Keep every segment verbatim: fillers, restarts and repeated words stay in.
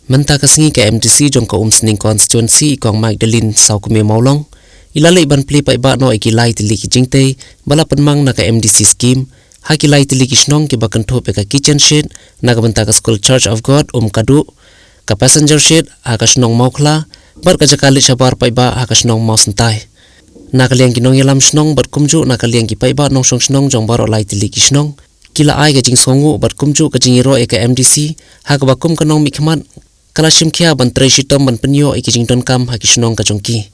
Mynta ka sngi ka M D C jong ka Umsning Constituency i Kong Magdalene Sawkmie Mawlong i la leit ban plie paidbah noh ïa ki lai tylli ki jingtei ba la pynmang na ka M D C scheme, ha ki lai tylli ki shnong kiba kynthup ïa ka kitchen shed na ka bynta ka skul Church of God Umkadu, ka passenger shed ha ka shnong Mawkhla, bad ka jaka leit shabar paidbah ha ka shnong Mawsyntai. Na ka liang ki nongïalam shnong bad kumjuh na ka liang ki paidbah nongshong shnong jong baroh lai tylli ki shnong, ki la ai ka jingsngewnguh bad kumjuh ka jingïaroh ïa ka M D C, ha kaba kum ka nongmihkhmat ka la shim khia ban trei shitom ban pynïoh ïa ki jingdonkam ha ki shnong ka jong ki.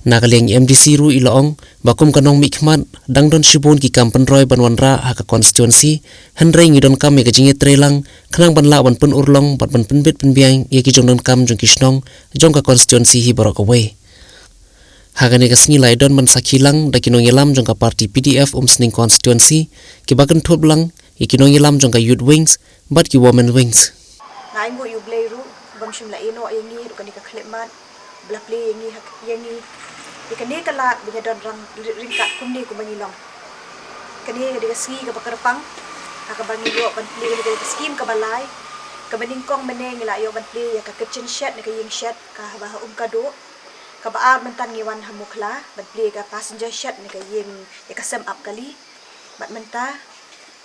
Na ka liang i M D C ruh i la ong ba kum ka nongmihkhmat, dang don shibun ki kam pynroi ban wanrah ha ka constituency, hynrei ngi donkam ïa ka jingïatreilang khnang ban lah ban pynurlong bad ban pynbit pynbiang ïa ki jingdonkam jong ki shnong jong ka constituency hi baroh kawei. Ha kane ka sngi la ïadon ban sakhi lang da ki nongïalam jong ka party P D F Umsning Constituency, kiba kynthup lang ïa ki nongïalam jong ka Youth Wings bad ki Women Wings. Nga ainguh ïa U Blei ruh ba um shym la ïehnoh ïa ngi ruh kane ka khyllipmat ba la plie ïa ngi ha, ïa ngi ïa kane ka lad ba ngi don rang ryngkat kumne kumba ngi long. Kane ka dei ka sngi kaba kyrpang ha kaba ngi ïoh ban plie ïa kane ka skim kaba lai. Kaba nyngkong mynne ngi la ïoh ban plie ïa ka kitchen shed ne ka ïing shed kaba ha Umkadu. Kaba ar mynta ngi wan ha Mawkhla ban plie ïa ka passenger shed ne ka ïing ïa ka sem ap kali. Bad mynta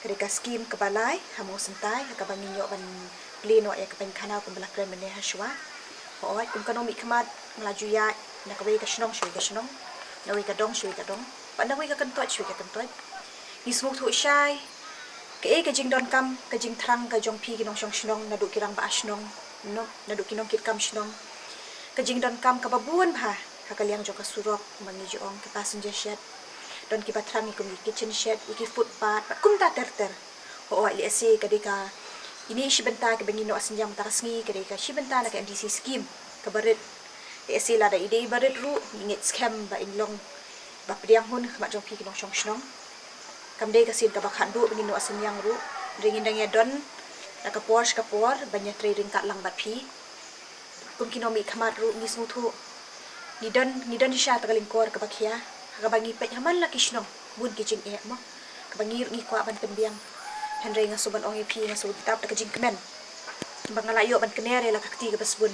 ka dei ka skim kaba lai ha Mawsyntai ha kaba ngin ïoh ban plie noh ïa ka paikhana kumba la kren mynne ha shuwa. Hooid, kum ka nongmihkhmat nga la ju ïaid na kawei ka shnong sha kawei ka shnong, na kawei ka dong sha kawei ka dong, bad na kawei ka kyntoit sha kawei ka kyntoit. Ngi sngewthuh shai kaei ka jingdonkam, ka jingthrang ka jong phi ki nongshong shnong, naduh ki rangbah shnong, naduh ki nongkitkam shnong. Ka jingdonkam kaba bun bha ha ka liang jong ka surok kumba ngi ju ong, ki passenger shed. Don kiba thrang ïa ki kum ki kitchen shed, ïa ki footpath bad kumta ter ter. Hooid, lehse ka dei ka, ine i shi bynta kaba ngi ïoh synñiang mynta ka sngi, ka dei ka shi bynta na ka M D C scheme kaba rit. Lehse lada i dei ba rit ruh ngi ngeit skhem ba in long ba pdiang hun ha khmat jong phi ki nongshong shnong. Kam dei ka sien kaba khatduh ba ngin ïoh synñiang ruh, hynrei ngin dang ïadon na ka por sha ka por ban ïatrei ryngkat lang bad phi. Kum ki nongmihkhmat ruh ngi sngewthuh ngi don, ngi don shisha ha ka lyngkor kaba khia ha kaba ngi peit ha man la ki shnong bun ki jingeh mo, kaba ngi ruh ngi kwah ban pynbiang. Hynrei nga sngewbha ban ong ïa phi, nga sngewbha ban tip da ka jingkmen ba nga la ïoh ban kner ïa la ka kti kaba sbun,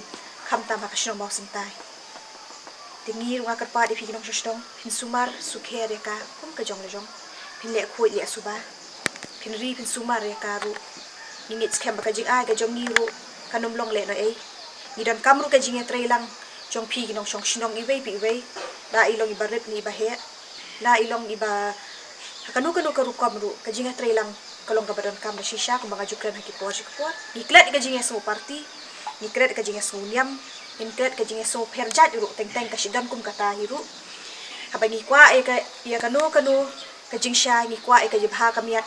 khamtam ha ka shnong Mawsyntai. Te ngi ruh nga kyrpad ïa phi ki nongshong shnong, phin sumar sukher ïa ka kum ka jong la jong, phin leh khuid leh suba, phin ri phin sumar ïa ka ruh. Ngi ngeit skhem ba ka jingai ka jong ngi ruh kan ym long lehnohei. Ngi donkam ruh ka jingïatreilang jong phi ki nongshong shnong iwei pa iwei, la i long iba rit ne iba heh, la i long iba ha kano kano ka rukom ruh, ka jingïatreilang ka long kaba donkam da shisha kumba nga ju kren ha ki por sha ki por. Ngi klet ïa ka jingïasngew party, ngi klet ïa ka jingïasngew niam, ngi klet ïa ka jingïasngew pher jait ruh, teng teng ka shu don kum kata hi ruh. Haba ngi kwah ïa ka, ïa kano kano ka jingshai, ngi kwah ïa ka jingbha ka miat,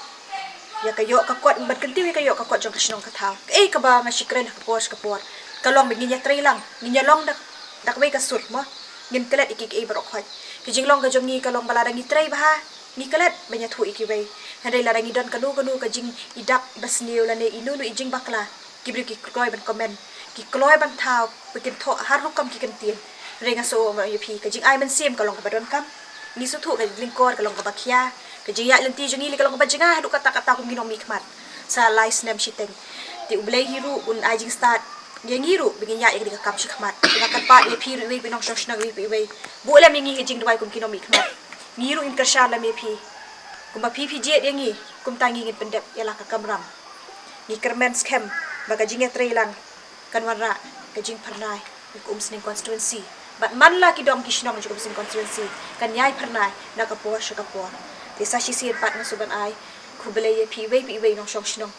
ïa ka ïoh ka kot, ban kyntiew ïa ka ïoh ka kot jong ka shnong ka thaw. Kaei kaba nga shu kren ha ka por sha ka por, ka long ba ngin ïatreilang, ngin ïalong da, da kawei ka sur mo. Ngin klet ïa kiei kiei baroh khoit. Ka jinglong ka jong ngi ka long ba lada ngi trei bha, ngi klet ban ïathuh ïa kiwei. Hynrei lada ngi don kano kano ka jingidak basniew lane ino ino i jingbakla, ki briew ki kloi ban comment, ki kloi ban thaw, ba kin thoh har rukom ki kyntien. Hynrei nga shu ong ïa phi, ka jingai mynsiem ka long kaba donkam. Ngi sngewthuh ka lyngkor ka long kaba khia, ka jingïaid lynti jong ngi ka long kaba jngai haduh katta katta kum ki nongmihkhmat, sa lai snem shiteng. Te U Blei hi ruh un ai jingstad ïa ngi ruh ba ngin ïaid ïa kane ka kam shakhmat. Nga kyrpad ïa phi ruh iwei pa iwei, nongshong shnong iwei pa iwei, buh lem ïa ngi ka jingduwai kum ki nongmihkhmat. Ngi ruh ngin kyrshan lem ïa phi. Kumba phi phi jied ïa ngi, kumta ngi ngin pyndep ïa la ka kamram. Ngi kyrmen skhem ba ka jingïatreilang kan wanrah ka jingphyrnai ïa ka Umsning constituency. Bad man la ki dong ki shnong jong ka Umsning constituency kan ïai phyrnai na ka por sha ka por. Te sa shisien pat nga sngewbha ban ai khublei ïa phi iwei pa iwei, nongshong shnong.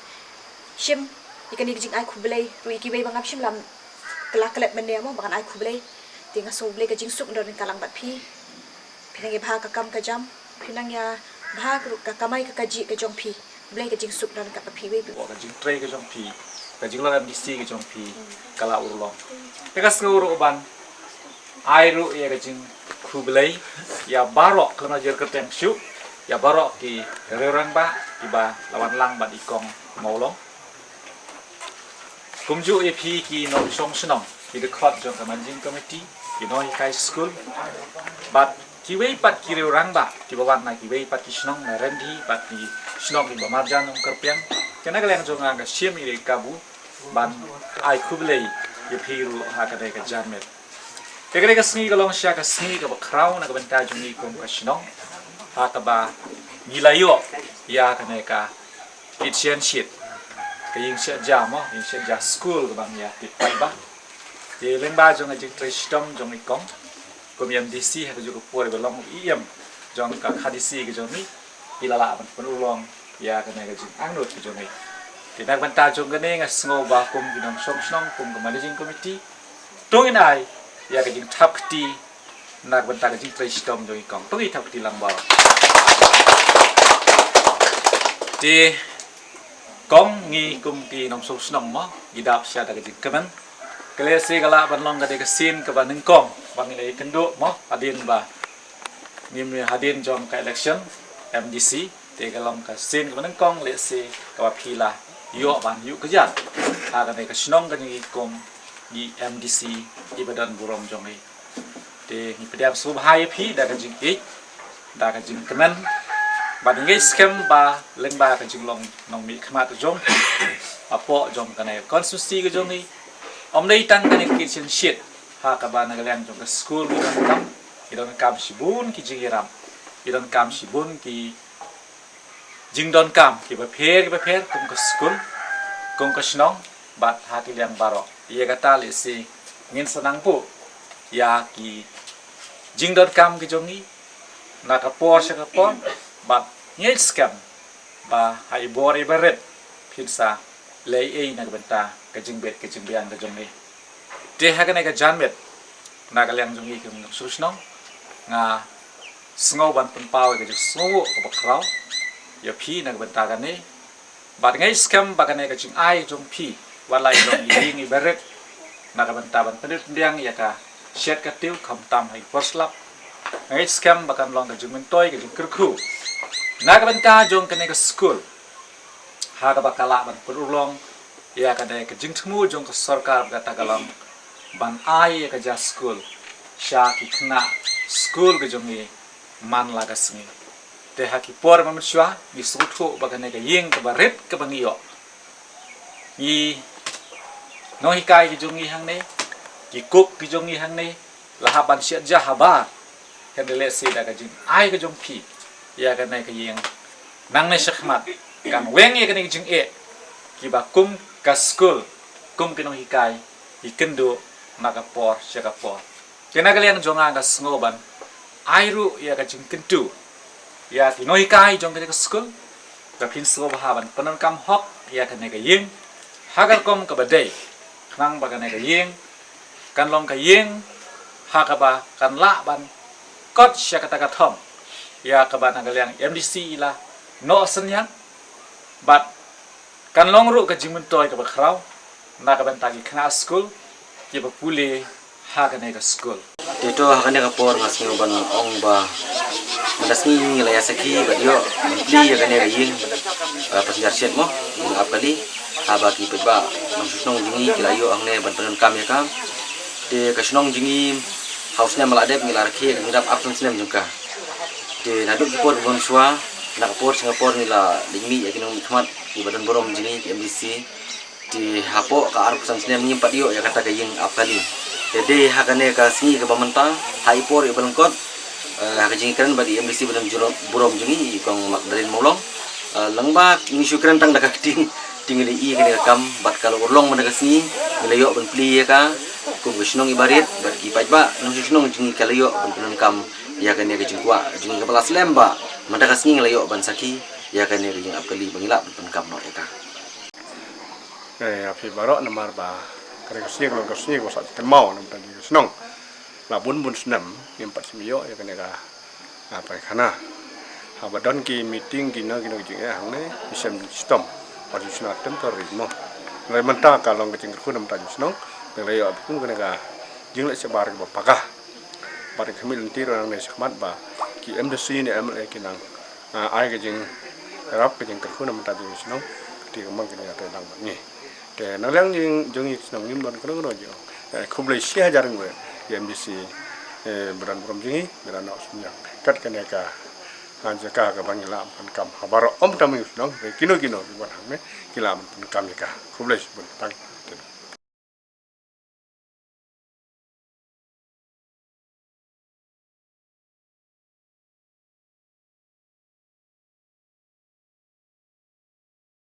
Shim ïa kane ka jingai khublei ruh ïa kiwei ba ngam shym la klet mynne mo ba ngan ai khublei. Te nga sngew U Blei ka jingsuk un don ryngkat lang bad phi. Phin nang ïa bha ka kam ka jam, phin nang ïa bha ka, ka kamai ka kajih ka jong phi. U Blei ka jingsuk un don ryngkat bad phi iwei pa iwei. Ka jingtrei ka jong phi, ka jinglong M D C ka jong phi, ka la urlong. Te nga sngew ruh ban ai ruh ïa ka jingkhublei ïa baroh, khlem da jer kyrteng shuh, ïa baroh ki riew rangbah kiba la wan lang bad i Kong Mawlong. Kumjuh ïa phi ki nongshong shnong, ki dkhot jong ka managing committee, ki nonghikai skul, bad kiwei pat ki riew rangbah kiba wan na kiwei pat ki shnong, na Ryndhi bad ki shnong kiba marjan Umkyrpiang. Te na ka liang jong nga nga shim ïa ka kabu ban ai khublei Phi ruh ha kane ka janmiet. Te kane ka sngi ka long shisha ka sngi kaba khraw na ka bynta jong ngi kum ka shnong, ha kaba ngi la ïoh ïa kane ka kitchen shed, ka ïing shet ja mo, ïing shet ja skul kaba ngi ïa tip paidbah. Te lyngba jong ka jingtrei shitom jong i kong kum i MDC, ha kajuh ka por ba long i EM jong ka KHADC ka jong ngi, i la lah ban pynurlong ïa kane ka jingangnud ka jong ngi. Te na ka bynta jong kane nga sngew ba kum ki nongshong shnong, kum ka managing committee, to ngin ai ïa ka jingthap kti na ka bynta ka jingtrei shitom jong i kong. To ngin thap kti lang baroh. Te kong, ngi kum ki nongshong shnong mo, ngi dap shisha da ka jingkmen. Ka lehse ka lah ban long ka dei ka sien kaba nyngkong ba ngi la ïakynduh mo, hadien ba ngim, hadien jong ka election MDC. Te ka long ka sien kaba nyngkong lehse kaba phi la ïoh ban ïuh kjat ha kane ka shnong ka jong ngi kum i MDC iba don burom jong ngi. Te ngi pdiang sngewbha ïa phi da ka jingïeit, da ka jingkmen. Bad ngi ngeit skhem ba lyngba ka jinglong nongmihkhmat jong phi hapoh jong kane ka constituency ka jong ngi, ym dei tang kane ka kitchen shed ha kaba na ka liang jong ka skul ngi donkam, ngi donkam shibun ki jingïarap, ngi donkam shibun ki jingdonkam kiba pher kiba pher kum ka skul, kum ka shnong, bad ha ki liang baroh. Ïa kata lehse ngin sa nang buh ïa ki jingdonkam ki jong ngi na ka por sha ka por, bad ngi ngeit skhem ba ha i bor iba rit phin sa leh ei na ka bynta ka jingbit ka jingbiang ka jong ngi. Te ha kane ka janmiet, na ka liang jong ngi kum ka shnong, nga sngew ban pynpaw ïa ka jingsngewbha kaba khraw ïa phi na ka bynta kane. Bad nga ngeit skhem ba kane ka jingai jong phi, wat la i long i ïing iba rit, na ka bynta ban pynlut pynbiang ïa ka shet ka tiew khamtam ha i por slap, nga ngeit skhem ba kan long ka jingmyntoi ka jingkyrkhu na ka bynta jong kane ka skul, ha kaba ka lah ban pynurlong ïa kane ka jingthmu jong ka sorkar ba kata ka long ban ai ïa ka ja skul sha ki khynnah skul ka jong ngi man la ka sngi. Te ha ki por mynshwa ngi sngewthuh ba kane ka ïing kaba rit kaba ngi ïoh, ngi nonghikai ki jong ngi hangne, ki cook ki jong ngi hangne, la hap ban shet ja habar. Hynrei lehse da ka jingai ka jong phi ïa kane ka ïing, nangne shakhmat kan weng ïa kane ka jingeh kiba kum ka skul, kum ki nonghikai, i kynduh na ka por sha ka por. Te na ka liang jong nga nga sngew ban ai ruh ïa ka jingkyntu ïa ki nonghikai jong kane ka skul, ba phin sngewbha ban pyndonkam hok ïa kane ka ïing ha ka rukom kaba dei, khnang ba kane ka ïing kan long ka ïing ha kaba kan lah ban kot sha kata ka thong ïa kaba na ka liang MDC i la noh synñiang, bad kan long ruh ka jingmyntoi kaba khraw na ka bynta ki khynnah skul kiba pule ha kane ka skul. Te to ha kane ka por nga sngew ban ong ba mynta sngi ngi la ïa sakhi bad ïoh ban plie ïa kane ka ïing, ah, passenger shed mo, ïing ap kali, haba ki paidbah nongshong shnong jong ngi ki la ïoh hangne ban pyndonkam ïa ka. Te ka shnong jong ngi ha u snem ba la dep ngi la rakhe ka jingïarap arphew san snem jong ka. Te naduh ki por bun shuwa, na ka por sha ka por ngi la leit mih ïa ki nongmihkhmat kiba don burom jong ngi ki MDC. Te hapoh ka arphew san snem ngim pat ïoh ïa kata ka ïing ap kali. Te dei ha kane ka sngi kaba mynta, ha i por iba lyngkot, eh, ha ka jingkren bad i MDC ba don juro-, burom jong ngi, i kong Magdalene Mawlong, eh, lyngba ngi shu kren tang da ka ktien, te ngi la ïohi kane ka kam bad ka la urlong mynta ka sngi, ngi la ïoh ban plie ïa ka kum ka shnong iba rit, bad ki paidbah nongshong shnong jong ngi ka la ïoh ban pyndonkam ïa kane ka jingkwah jong ngi kaba la slem ba mynta ka sngi ngi la ïoh ban sakhi ïa kane ka ïing ap kali ba ngi lah ban pyndonkam noh ïa ka. Eh, ïa phi baroh namar ba kane ka sngi ka long ka sngi kaba sah kynmaw na ka bynta jong ka shnong. La bun bun snem ngim pat shym ïoh ïa kane ka, ah, paikkhana. Haba don ki meeting kino kino ki jingeh hangne, ngi shem shitom. Bad ngi shna temporary mo. Hynrei mynta ka long ka jingkyrkhu na ka bynta jong ka shnong, ba ngi la ïoh kum kane ka jingleh shabar kaba paka. Bad ka khmih lynti ruh nangne shakhmat ba ki MDC ne MLA ki nang, ah, ai ka jingïarap ka jingkyrkhu na ka bynta jong ka shnong, ka ti ka mang ka jingïatreilang bad ngi. Te na liang jong, jong ngi shnong ngim don kano kano jong. Eh, khublei shi hajar nguh ïa i MDC, eh, ba don burom jong ngi, ba la noh synñiang kat kane ka, ah, jaka kaba ngi lah ban pyndonkam ha baroh, ym tang ma ngi shnong, eh, kino kino kiba wan hangne ki lah ban pyndonkam ïa ka. Khublei shibun, tang.